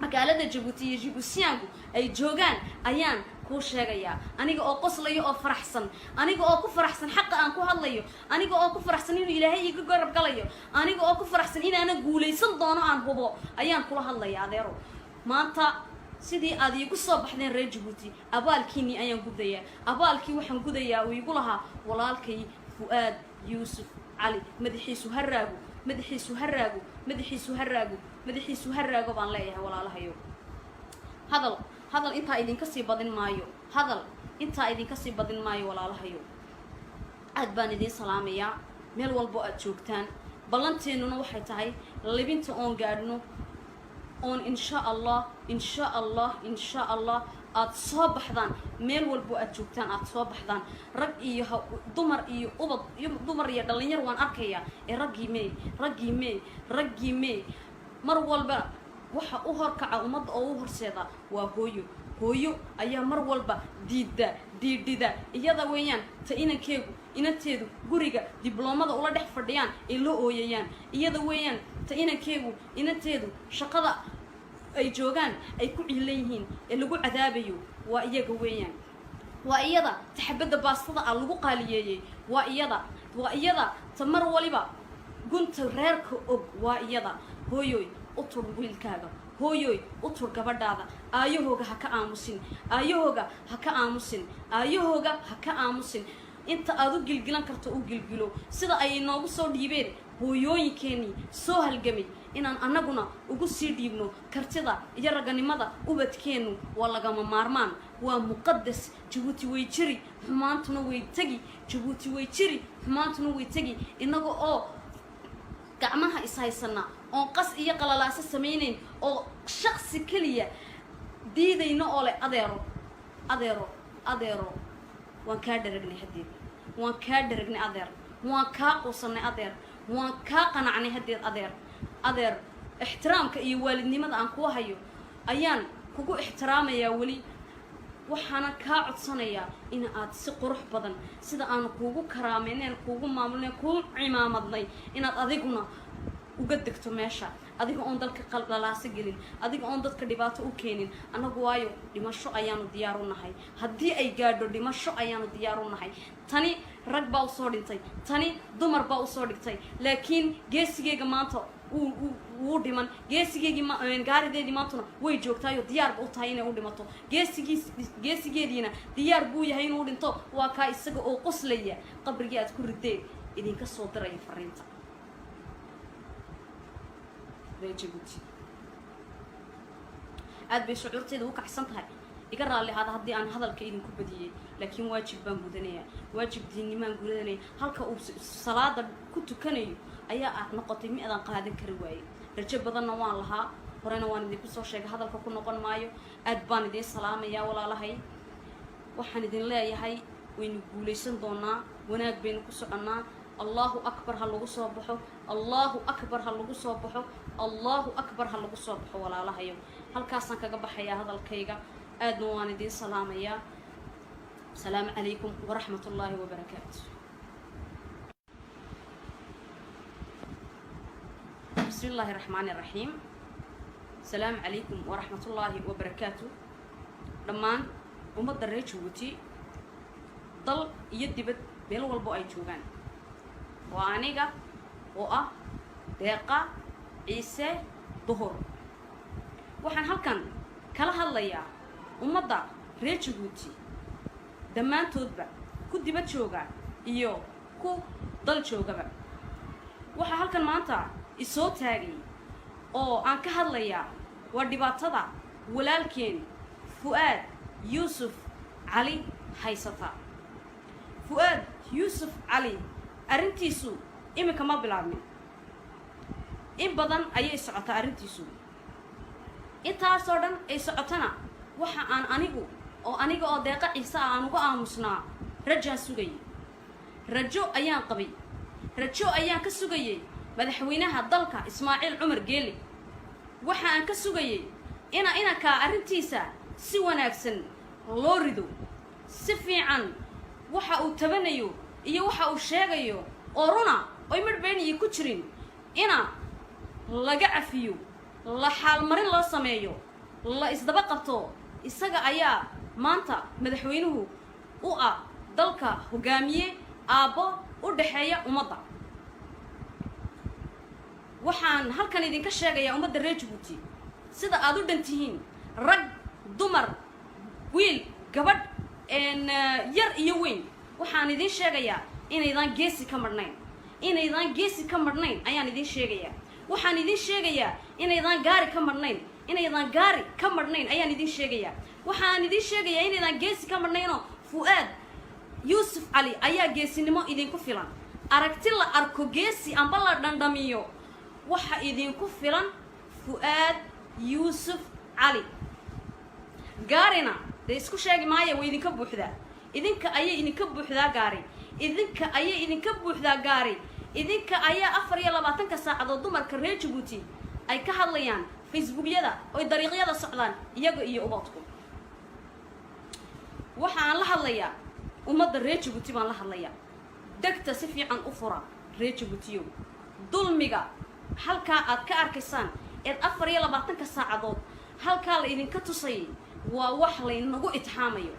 Speaker 1: magaalada Jabuuti iyo Jibuutiyaanku ay joogaan ayaan kuu sheegayaa. Aniga oo qoslaya oo faraxsan, aniga oo ku faraxsan xaqa aan ku hadlayo, aniga oo ku faraxsan inuu Ilaahay iga garab galayo, aniga oo ku faraxsan inaanan guulaysan doono aan hubo ayaan kula hadlaya. Adeero, maanta sidii aad iigu soo baxdeen reer Jabuuti, abaalkiinii ayaan gudayaa. Abaalkii waxaan gudayaa uu igu lahaa walaalkay Fu'aad Yuusuf Cali. Madaxiisu ha raago, madaxiisu ha raago, madaxiisu ha raago, madaxiisu ha raago baan leeyahay. Walaalahayo, hadal intaa idinka sii badin maayo, hadal intaa idinka sii badin maayo. Walaalahayo, aad baan idiin salaamayaa meel walbo aad joogtaan. Ballanteennuna waxay tahay libinta oon gaadhno, oon insha Allah, insha Allah, insha Allah aada soo baxdaan meel walbo aad joogtaan, aada soo baxdaan, rag iyo dumar iyo ubad iyo dumar iyo dhalinyar waan arkayaa. Ee raggii mee? Raggii mee? Raggii mee? Mar walba waxa u horkaca ummadda oo u horseeda waa hooyo. Hooyo ayaa mar walba diidda, diidhida. Iyada weeyaan ta inankeegu, inanteedu guriga dibloomada ula dhex fadhiyaan ee la ooyayaan. Iyada weeyaan ta inankeegu, inanteedu shaqada ay joogaan ay ku ciilan yihiin ee lagu cadaabayo. Waa iyaga weeyaan. Waa iyada taxabadda baastada ah lagu qaaliyeeyey. Waa iyada, waa iyada ta mar waliba gunta reerka og. Waa iyada. Hooyoy, u tur wiilkaaga. Hooyoy, u tur gabadhaada. Aayahooga ha ka aamusin, aayahooga ha ka aamusin, aayahooga ha ka aamusin. Inta aad u gilgilan karto u gilgilo. Sida ay inoogu soo dhiibeen hooyooyinkeenii soo halgamay, inaan annaguna ugu sii dhiibno kartida iyo raganimada ubadkeennu waa lagama maarmaan, waa muqadas. Jabuuti way jiri, xumaantuna way tegi. Jabuuti way jiri, xumaantuna way tegi. Innaga oo gacmaha ishaysana, oon qas iyo qalalaaso samaynayn, oo shaqsi keliya diidayno oo leh, "Adeero, adeero, adeero, waan kaa dharagnay haddeed, waan kaa dharagnay adeer, waan kaa quusanay adeer, waan kaa qanacnay haddeed adeer. Adeer, ixtiraamka iyo waalidnimada aan kuu hayo ayaan kugu ixtiraamayaa weli. Waxaana kaa codsanayaa in aad si qurux badan, sida aanu kuugu karaameyneen, kuugu maamulnay, kuu cimaamadnay, inaad adiguna uga degto meesha, adiga oon dalka qaldhalaaso gelin, adiga oon dadka dhibaato u keenin. Annagu waayo dhimasho ayaanu diyaar u nahay. Haddii ay gaadho, dhimasho ayaanu diyaar u nahay. Tani rag baa usoo dhintay, tani dumar baa usoo dhigtay, laakiin geesigeyga maanta wuu dhiman. Geesigeygii, gaarideedii maantuna way joogtaayoo diyaarba u tahay inay u dhimato. Geesigiis, geesigeediina diyaar buu yahay inuu dhinto. Waa kaa isaga oo qoslaya qabrigii aad ku rideen idinka soo diraya fariinta. Reer Jabuuti, aad bay shucuurteeda u kacsan tahay. Iga raalli ahaada haddii aan hadalka idinku badiyey, laakiin waajib baan gudanayaa, waajib diinnimaan gudanaya. Halka uu salaada ku tukanayo ayaa ah noqotay mi adaan qaadan kari waayey. Rajo badanna waan lahaa, horena waan idinku soo sheegay, hadalka ku noqon maayo. Aad baan idiin salaamayaa walaalahay. Waxaan idin leeyahay, waynu guulaysan doonaa, wanaag baynu ku soconnaa. Allahu akbar, ha lagu soo baxo. Allahu akbar, ha lagu soo baxo. Allahu akbar, ha lagu soo baxo, walaalahayo. Halkaasaan kaga baxayaa hadalkayga. Aadna waan idiin salaamayaa. Asalaamu calaykum waraxmat ullaahi wabarakaatu. Bismi illaahi raxmaani raxiim. Asalaamu calaykum waraxmat ullaahi wabarakaatu dhammaan ummadda reer Jabuuti, dal iyo dibad, meel walbo ay joogaan. Waa aniga oo ah Deeqa Ciise Duhur. Waxaan halkan kala hadlayaa ummadda reer Jabuuti dhammaantoodba, ku dibad jooga iyo ku dal joogaba. Waxaa halkan maanta isoo taagay oo aan ka hadlayaa waa dhibaatada walaalkeen Fu'aad Yuusuf Cali haysata. Fu'aad Yuusuf Cali arrintiisu iminka ma bilaabmin, in badan ayay socotaa arrintiisu. Intaasoo dhan ay socotana, waxa aan anigu oo aniga oo Deeqa Ciise ah aan uga aamusnaa, rajaan sugayay, rajo ayaan qabay, rajo ayaan ka sugayay madaxweynaha dalka Ismaaciil Cumar Geeli. Waxa aan ka sugayay inankaa arrintiisa si wanaagsan loo rido, si fiican waxa uu tabanayo iyo waxa uu sheegayo oo runa oy midhbeeniyi ku jirin ina laga cafiyo, la xaalmarin loo sameeyo, la isdaba qabto. Isaga ayaa maanta madaxweynuhu u ah dalka, hogaamiye, aabbo u dhexeeya ummadda. Waxaan halkan idinka sheegayaa ummadda reer Jabuuti, sida aada u dhan tihiin, rag, dumar, wiil, gabadh, yar iyo weyn, waxaan idiin sheegayaa inaydaan geesi ka madhnayn. Inaydaan geesi ka madhnayn ayaan idiin sheegayaa. Waxaan idiin sheegayaa inaydaan gaari ka madhnayn. Inaydaan gaari ka madhnayn ayaan idiin sheegayaa. Waxaan idiin sheegayaa inaydaan geesi ka madhnaynoo Fu'aad Yuusuf Cali ayaa geesinimo idinku filan. Aragti la arko geesi amba la dhandhamiyo, waxa idinku filan Fu'aad Yuusuf Cali. Gaarina dee isku sheegi maaya, way idinka buuxdaa. Idinka ayay idinka buuxdaa gaari. Idinka ayay idinka buuxdaa gaari. Idinka ayaa 24-ka saacadood dumarka reer Jabuuti ay ka hadlayaan Facebookyada oy dariiqyada socdaan, iyaga iyo ubadku. Waxa aan la hadlayaa ummadda reer Jabuuti baan la hadlayaa. Degta si fiican u fura, reer Jabuutiyow. Dulmiga halkaa aad ka arkaysaan eed 24-ka saacadood halkaa la idinka tusayay waa wax laynagu itixaamayo,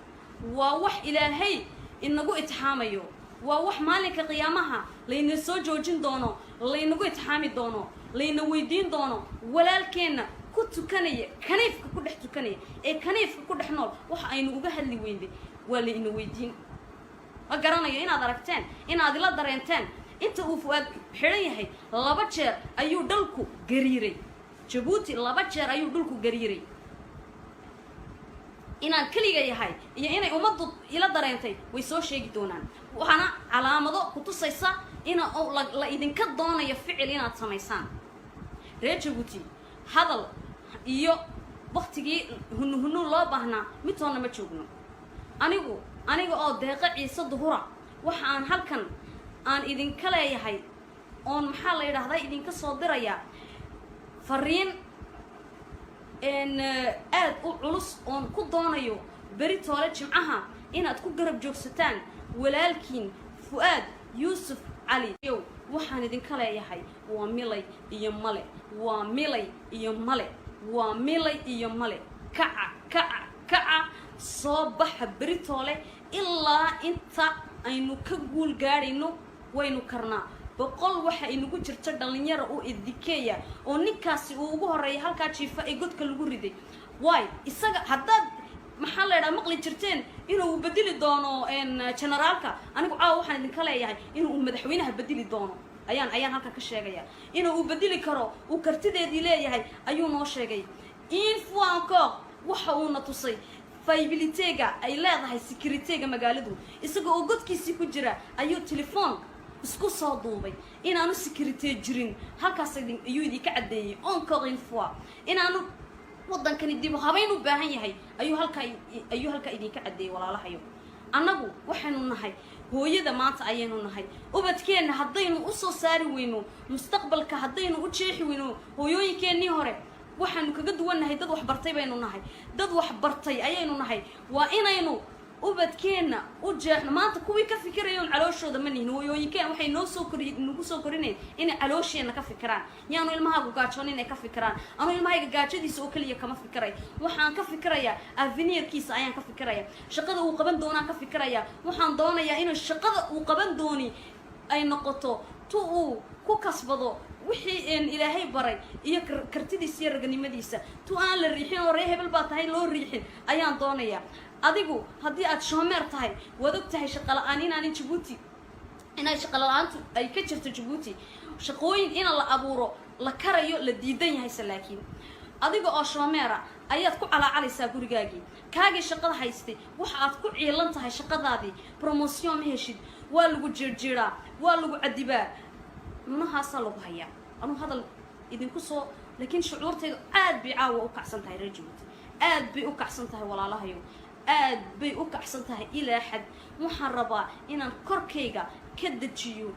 Speaker 1: waa wax Ilaahay inagu itixaamayo, waa wax maalinka qiyaamaha layna soo joojin doono, laynagu itixaami doono, layna weydiin doono. Walaalkeenna ku tukanaya kaniifka, ku dhex tukanaya ee kaniifka ku dhex nool, waxa aynu uga hadli weynday waa layna weydiin. Ma garanayo inaad aragteen, inaad ila dareenteen. Inta uu Fu'aad xidhan yahay laba jeer ayuu dhalku gariiray Jabuuti, laba jeer ayuu dhulku gariiray. Inaan keliga yahay iyo inay ummaddu ila dareentay way soo sheegi doonaan. Waxaana calaamado ku tusaysa ina la idinka doonayo ficil inaad samaysaan, reer Jabuuti. Hadal iyo waktigii hunu hunu loo baahnaa midtoonna ma joogno. Aniga oo Deeqa Ciise Duhura, waxa aan halkan aan idinka leeyahay oon, maxaa la yidhaahdaa, idinka soo dirayaa fariin aad u culus oon ku doonayo beri toole Jimcaha inaad ku garab joogsataan walaalkiin Fu'aad Yuusuf Cali. Yow, waxaan idinka leeyahay waa milay iyo male, waa milay iyo male, waa milay iyo male. Kaca, kaca, kaca, soo baxa beri toole ilaa inta aynu ka guul gaadhayno. Waynu karnaa. 100 waxa inagu jirta dhallinyara oo idikeeya oo ninkaasi uu ugu horreeya halkaa jiifa ee godka lagu riday. Waay isaga haddaad, maxaa la idhaha, maqli jirteen inuu bedeli doono generaalka, anigu caawa waxaan idinka leeyahay inuu madaxweynaha bedeli doono ayaan halkan ka sheegaya. Inuu uu bedeli karo, uu kartideedii leeyahay ayuu noo sheegay. Une fois encore, waxa uuna tusay fiabilité-ga ay leedahay sécurité-ga magaaladu. Isaga oo godkiisii ku jira ayuu telefoon isku soo duubay. Inaanu sécurité jirin halkaas ayuu idinka caddeeyey. Encore une fois, inaanu waddankani dib habayn u baahan yahay ayuu halkaa idinka caddeeyey. Walaalahayo, annagu waxaynu nahay Hooyada maanta ayaynu nahay. Ubadkeenna haddaynu usoo saari weyno mustaqbalka, haddaynu u jeexi weyno, hooyooyinkeennii hore waxaanu kaga duwannahay, dad waxbartay baynu nahay, dad waxbartay ayaynu nahay. Waa inaynu ubadkeenna u jeexno. Maanta kuwii ka fikirayoon calooshooda ma nihin. Hooyooyinkeen waxay noo soo kori, nagu soo korinayn inay caloosheenna ka fikiraan. Yaanu ilmahaagu gaajoon inay ka fikiraan. Anuu ilmahayga gaajadiisa oo keliya kama fikiray. Waxaan ka fikirayaa avenirkiisa ayaan ka fikiraya, shaqada uu qaban doonaan ka fikiraya. Waxaan doonayaa inuu shaqada uu qaban dooni ay noqoto tu uu ku kasbado wixii Ilaahay baray iyo kartidiisa iyo raganimadiisa. Tu aan la riixin oo "Ree hebel baa tahay" loo riixin ayaan doonayaa. Adigu haddii aad chômeur tahay, waad og tahay shaqa la-aan inaanin Jabuuti, inay shaqa la-aantu ay ka jirto Jabuuti, shaqooyin ina la abuuro la karayo la diidan yahayse. Laakiin adiga oo chômeur ah ayaad ku calaacalaysaa gurigaagii. Kaagii shaqada haystay waxa aad ku ciilan tahay shaqadaadii. Promotion ma heshid, waa lagu jiirjiiraa, waa lagu cadibaa, nunahaasaa lagu hayaa. Anuu hadal idinku soo, laakiin shucuurtaydu aad bay caawa u kacsan tahay. Reer Jabuuti, aad bay u kacsan tahay. Walaalahayo, aad bay u kacsan tahay ilaa xad. Waxaan rabaa inaan korkayga ka dejiyo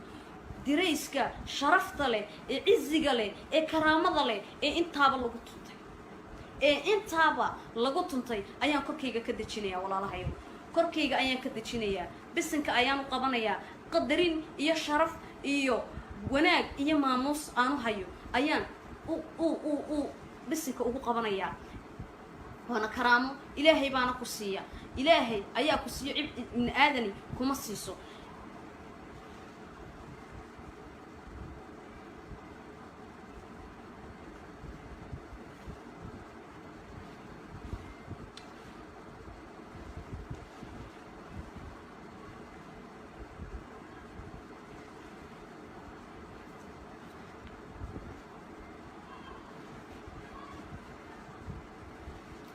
Speaker 1: dirayska sharafta leh ee ciziga leh ee karaamada leh ee intaaba lagu tuntay, ee intaaba lagu tuntay ayaan korkayga ka dejinayaa. Walaalahayo, korkayga ayaan ka dejinayaa, bisinka ayaan u qabanayaa. Qadarin iyo sharaf iyo wanaag iyo maamuus aanu hayo ayaan u bisinka ugu qabanayaa. Waana karaamo, Ilaahay baana ku siiya, Ilaahay ayaa ku siiyo, cib ibni aadani kuma siiso.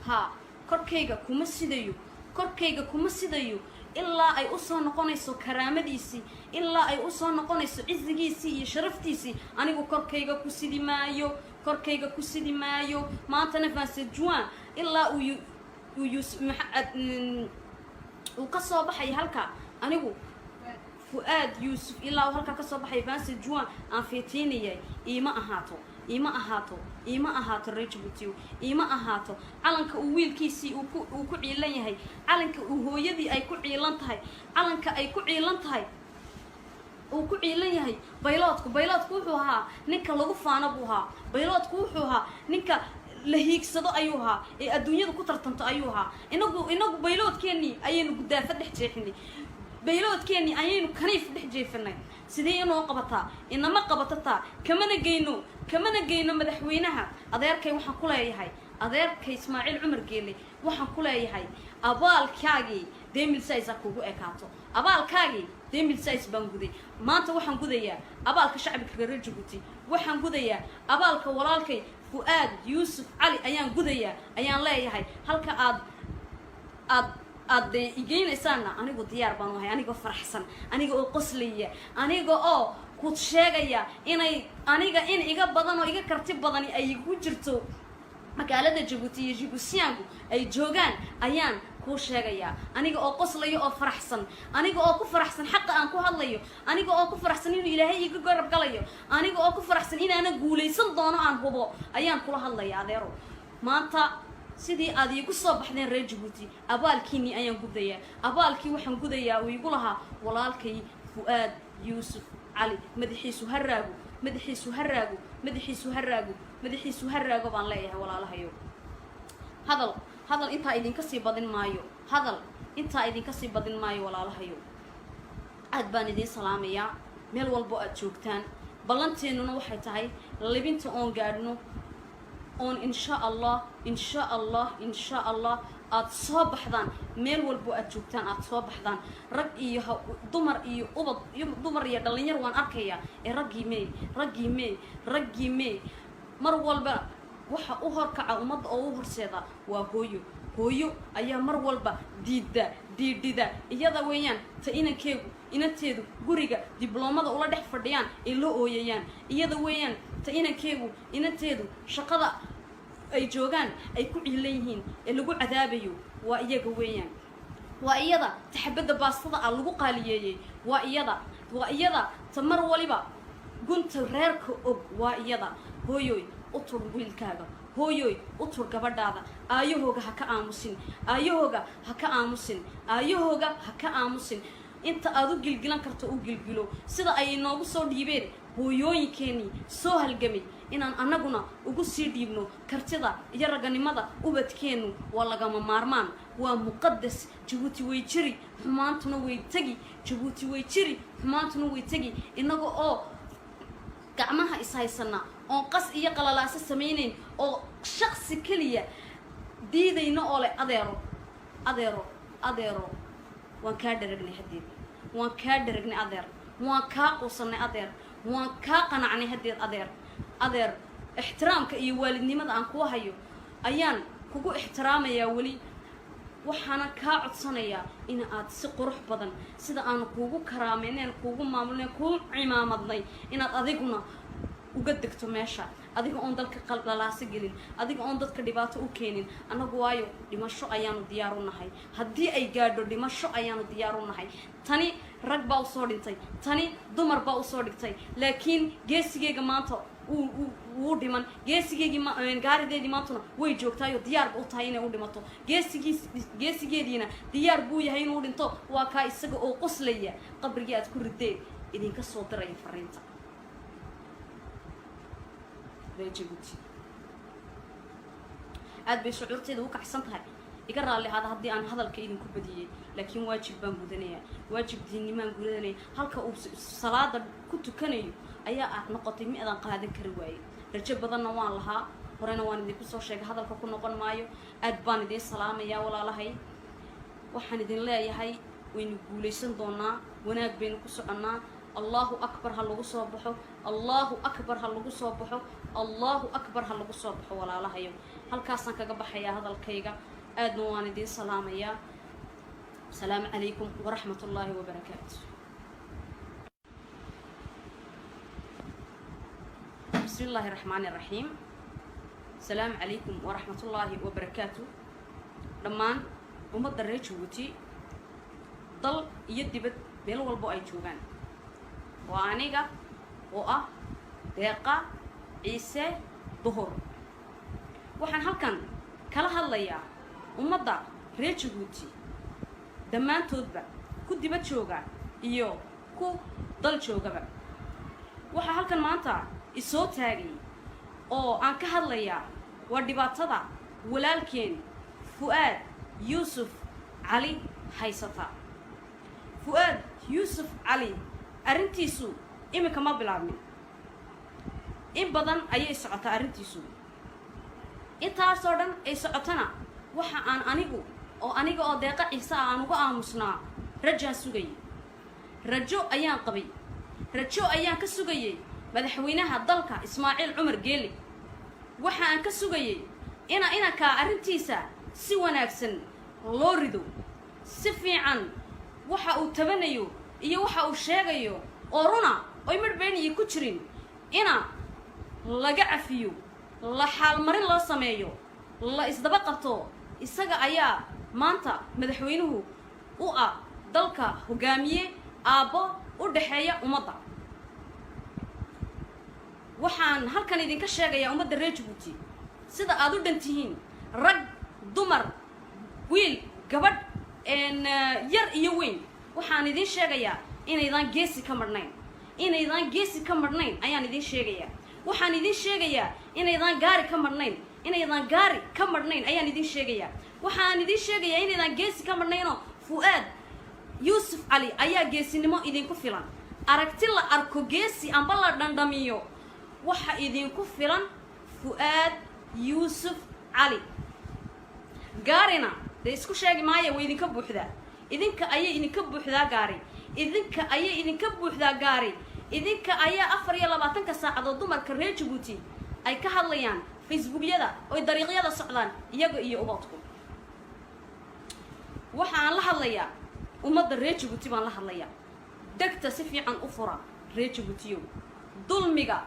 Speaker 1: Haa, korkayga kuma sidayo, korkayga kuma sidayo ilaa ay usoo noqonayso karaamadiisii, ilaa ay usoo noqonayso cizigiisii iyo sharaftiisii. Anigu korkayga ku sidi maayo, korkayga ku sidi maayo. Maantana 27 juin ilaa uu yus uu ka soo baxay halka, anigu Fu-aad Yuusuf ilaa uu halkaa kasoo baxay 27 juin aan feetiinayay, iima ahaato, iima ahaato, iima ahaato. Reer Jabuutiyo, iima ahaato. Calanka uu wiilkiisii uu ku ciilan yahay, calanka uu hooyadii ay ku ciilan tahay, calanka ay ku ciilan tahay, uu ku ciilan yahay bayloodku. Bayloodku wuxuu ahaa ninka lagu faano buu ahaa. Bayloodku wuxuu ahaa ninka la hiigsado ayuu ahaa, ee adduunyada ku tartanto ayuu ahaa. Inagu bayloodkeennii ayaynu gudaafo dhex jeexinay, bayloodkeennii ayaynu kaniif dhex jeefinay. Sidee inoo qabataa? Inama qabatataa. Kamana geyno, kamana geyno. Madaxweynaha adeerkay waxaan ku leeyahay, adeerkay Ismaaciil Cumar Geele waxaan ku leeyahay, abaalkaagii 2016 kugu ekaato. Abaalkaagii 2016 baan guday. Maanta waxaan gudayaa abaalka shacbiga reer Jabuuti, waxaan gudayaa abaalka walaalkay Fu-aad Yuusuf Cali ayaan gudayaa, ayaan leeyahay. Halka aad dee igeynaysaanna anigu diyaar baan ahay, anigoo faraxsan, aniga oo qoslaya, aniga oo ku sheegaya inay aniga in iga badan oo iga karti badani ay igu jirto magaalada Jabuuti iyo Jibuutiyaanku ay joogaan ayaan kuu sheegayaa. Aniga oo qoslaya oo faraxsan, aniga oo ku faraxsan xaqa aan ku hadlayo, aniga oo ku faraxsan inuu Ilaahay iga garab galayo, aniga oo ku faraxsan inaana guulaysan doono aan hubo ayaan kula hadlaya. Adeero, maanta sidii aad iigu soo baxdeen reer Jabuuti, abaalkiinii ayaan gudayaa. Abaalkii waxaan gudayaa uu igu lahaa walaalkay Fu-aad Yuusuf Cali. Madaxiisu ha raago, madaxiisu ha raago, madaxiisu ha raago, madaxiisu ha raago baan leeyahay. Walaalahayo, hadal intaa idinka sii badin maayo, hadal intaa idinka sii badin maayo. Walaalahayo, aad baan idiin salaamayaa meel walbo aad joogtaan. Ballanteennuna waxay tahay libinta oon gaadhno, oon insha Allah, insha Allah, insha Allah aada soo baxdaan meel walbo aad joogtaan, aada soo baxdaan, rag iyo dumar iyo ubad iyo dumar iyo dhalinyar waan arkayaa. Ee raggii mee, raggii mee, raggii mee? Mar walba waxa u horkaca ummadda oo u horseeda waa hooyo. Hooyo ayaa mar walba diidda, diidhida. Iyada weeyaan ta inankeegu, inanteedu guriga dibloomada ula dhex fadhiyaan ee loo ooyayaan. Iyada weeyaan ta inankeegu, inanteedu shaqada ay joogaan ay ku ciilan yihiin ee lagu cadaabayo, waa iyaga weeyaan. Waa iyada taxabadda baastada ah lagu qaaliyeeyey. Waa iyada, waa iyada ta mar waliba gunta reerka og. Waa iyada. Hooyoy, u tur wiilkaaga. Hooyoy, u tur gabadhaada. Aayahooga ha ka aamusin, aayahooga ha ka aamusin, aayahooga ha ka aamusin. Inta aad u gilgilan karto u gilgilo. Sida ay inoogu soo dhiibeen hooyooyinkeenii soo halgamay, inaan annaguna ugu sii dhiibno kartida iyo raganimada ubadkeennu waa lagama maarmaan, waa muqadas. Jabuuti way jiri, xumaantuna way tegi. Jabuuti way jiri, xumaantuna way tegi. Innaga oo gacmaha ishaysana, oon qas iyo qalalaaso samaynayn, oo shaqsi keliya diidayno, oo leh: "Adeero, adeero, adeero, waan kaa dharagnay haddeed, waan kaa dharagnay adeer, waan kaa quusanay adeer, waan kaa qanacnay haddeed adeer. Adeer, ixtiraamka iyo waalidnimada aan kuu hayo ayaan kugu ixtiraamayaa weli. Waxaana kaa codsanayaa in aad si qurux badan, sida aanu kuugu karaameyneen, kuugu maamulnay, kuu cimaamadnay, inaad adiguna uga degto meesha, adiga oon dalka qaldhalaaso gelin, adiga oon dadka dhibaato u keenin. Annagu waayo dhimasho ayaanu diyaar u nahay. Haddii ay gaadho, dhimasho ayaanu diyaar u nahay. Tani rag baa usoo dhintay, tani dumar baa usoo dhigtay, laakiin geesigeyga maanta wuu dhiman. Geesigeygii, gaarideedii maantuna way joogtaayoo diyaarba u tahay inay u dhimato. Geesigiis, geesigeediina diyaar buu yahay inuu dhinto. Waa kaa isaga oo qoslaya qabrigii aad ku rideen idinka soo diraya fariinta. Reer Jabuuti, aad bay shucuurteeda u kacsan tahay. Iga raalli ahaada haddii aan hadalka idinku badiyey, laakiin waajib baan gudanayaa, waajib diinnimaan gudanaya. Halka uu salaada ku tukanayo ayaa ah noqotay mi adaan qaadan kari waayey. Rajo badanna waan lahaa, horena waan idinku soo sheegay, hadalka ku noqon maayo. Aad baan idiin salaamayaa, walaalahay. Waxaan idin leeyahay, waynu guulaysan doonaa, wanaag baynu ku soconnaa. Allahu akbar, ha lagu soo baxo! Allahu akbar, ha lagu soo baxo! Allahu akbar, ha lagu soo baxo, walaalahayo. Halkaasaan kaga baxayaa hadalkayga. Aadna waan idiin salaamayaa. Asalaamu calaykum waraxmat ullaahi wabarakaatu. Bismi illaahi raxmaani raxiim. Asalaamu calaykum waraxmat ullaahi wabarakaatu dhammaan ummadda reer Jabuuti, dal iyo dibad, meel walbo ay joogaan. Waa aniga oo ah Deeqa Ciise Duhur. Waxaan halkan kala hadlayaa ummadda reer Jabuuti dhammaantoodba, ku dibad jooga iyo ku dal joogaba. Waxaa halkan maanta isoo taagay oo aan ka hadlayaa waa dhibaatada walaalkeen Fu'aad Yuusuf Cali haysata. Fu'aad Yuusuf Cali arrintiisu iminka ma bilaabmin, in badan ayay socotaa arrintiisu. Intaasoo dhan ay socotana, waxa aan anigu oo aniga oo Deeqa Ciise ah aan uga aamusnaa, rajaan sugayay, rajo ayaan qabay, rajo ayaan ka sugayay madaxweynaha dalka Ismaaciil Cumar Geele. Waxa aan ka sugayay inankaa arrintiisa si wanaagsan loo rido, si fiican waxa uu tabanayo iyo waxa uu sheegayo oo runa oy midhbeeniyi ku jirin ina laga cafiyo, la xaalmarin loo sameeyo, la isdaba qabto. Isaga ayaa maanta madaxweynuhu u ah dalka, hogaamiye, aabbo u dhexeeya ummadda. Waxaan halkan idinka sheegayaa ummadda reer Jabuuti, sida aad u dhan tihiin, rag, dumar, wiil, gabadh, yar iyo weyn, waxaan idiin sheegayaa inaydaan geesi ka madhnayn. Inaydaan geesi ka madhnayn ayaan idiin sheegayaa. Waxaan idiin sheegayaa inaydaan gaari ka madhnayn. Inaydaan gaari ka madhnayn ayaan idiin sheegayaa. Waxaan idiin sheegayaa inaydaan geesi ka madhnaynoo Fu'aad Yuusuf Cali ayaa geesinimo idinku filan. Aragti la arko geesi amba la dhandhamiyo, waxa idinku filan Fu'aad Yuusuf Cali. Gaarina dee isku sheegi maayo, way idinka buuxdaa. Idinka ayay idinka buuxdaa gaari, idinka ayay idinka buuxdaa gaari. Idinka ayaa 24-ka saacadood dumarka reer Jabuuti ay ka hadlayaan Facebookyada, oy dariiqyada socdaan iyaga iyo ubadku. Waxa aan la hadlayaa ummadda reer Jabuuti baan la hadlayaa. Degta si fiican u fura, reer Jabuutiyow. Dulmiga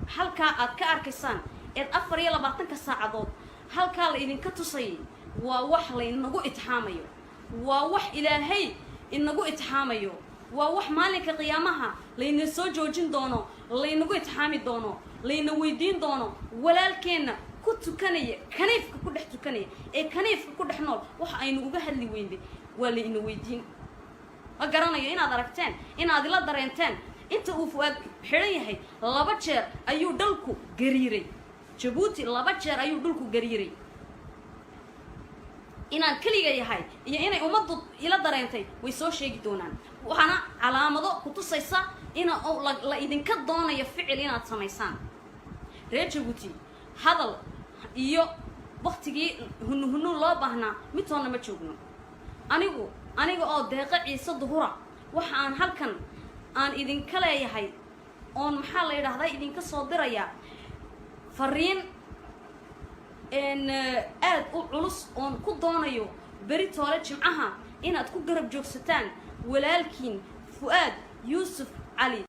Speaker 1: halkaa aad ka arkaysaan eed 24-ka saacadood halkaa la idinka tusayay waa wax laynagu itixaamayo. Waa wax Ilaahay inagu itixaamayo, waa wax maalinka qiyaamaha layna soo joojin doono, laynagu itixaami doono, layna weydiin doono. Walaalkeenna ku tukanaya kaniifka, ku dhex tukanaya ee kaniifka ku dhex nool, waxa aynu uga hadli weynday waa layna weydiin. Ma garanayo inaad aragteen, inaad ila dareenteen. Inta uu Fu'aad xidhan yahay 2 jeer ayuu dhulku gariiray Jabuuti, 2 jeer ayuu dhulku gariiray. Inaan keliga yahay iyo inay ummaddu ila dareentay way soo sheegi doonaan. Waxaana calaamado ku tusaysa ina la idinka doonayo ficil inaad samaysaan, reer Jabuuti. Hadal iyo waktigii hunu hunu loo baahnaa midtoonna ma joogno. Aniga oo Deeqo Ciise Duhura, waxa aan halkan aan idinka leeyahay oon, maxaa la yidhaahdaa, idinka soo dirayaa fariin aad u culus oon ku doonayo beri toole Jimcaha inaad ku garab joogsataan walaalkiin Fu'aad Yuusuf Cali.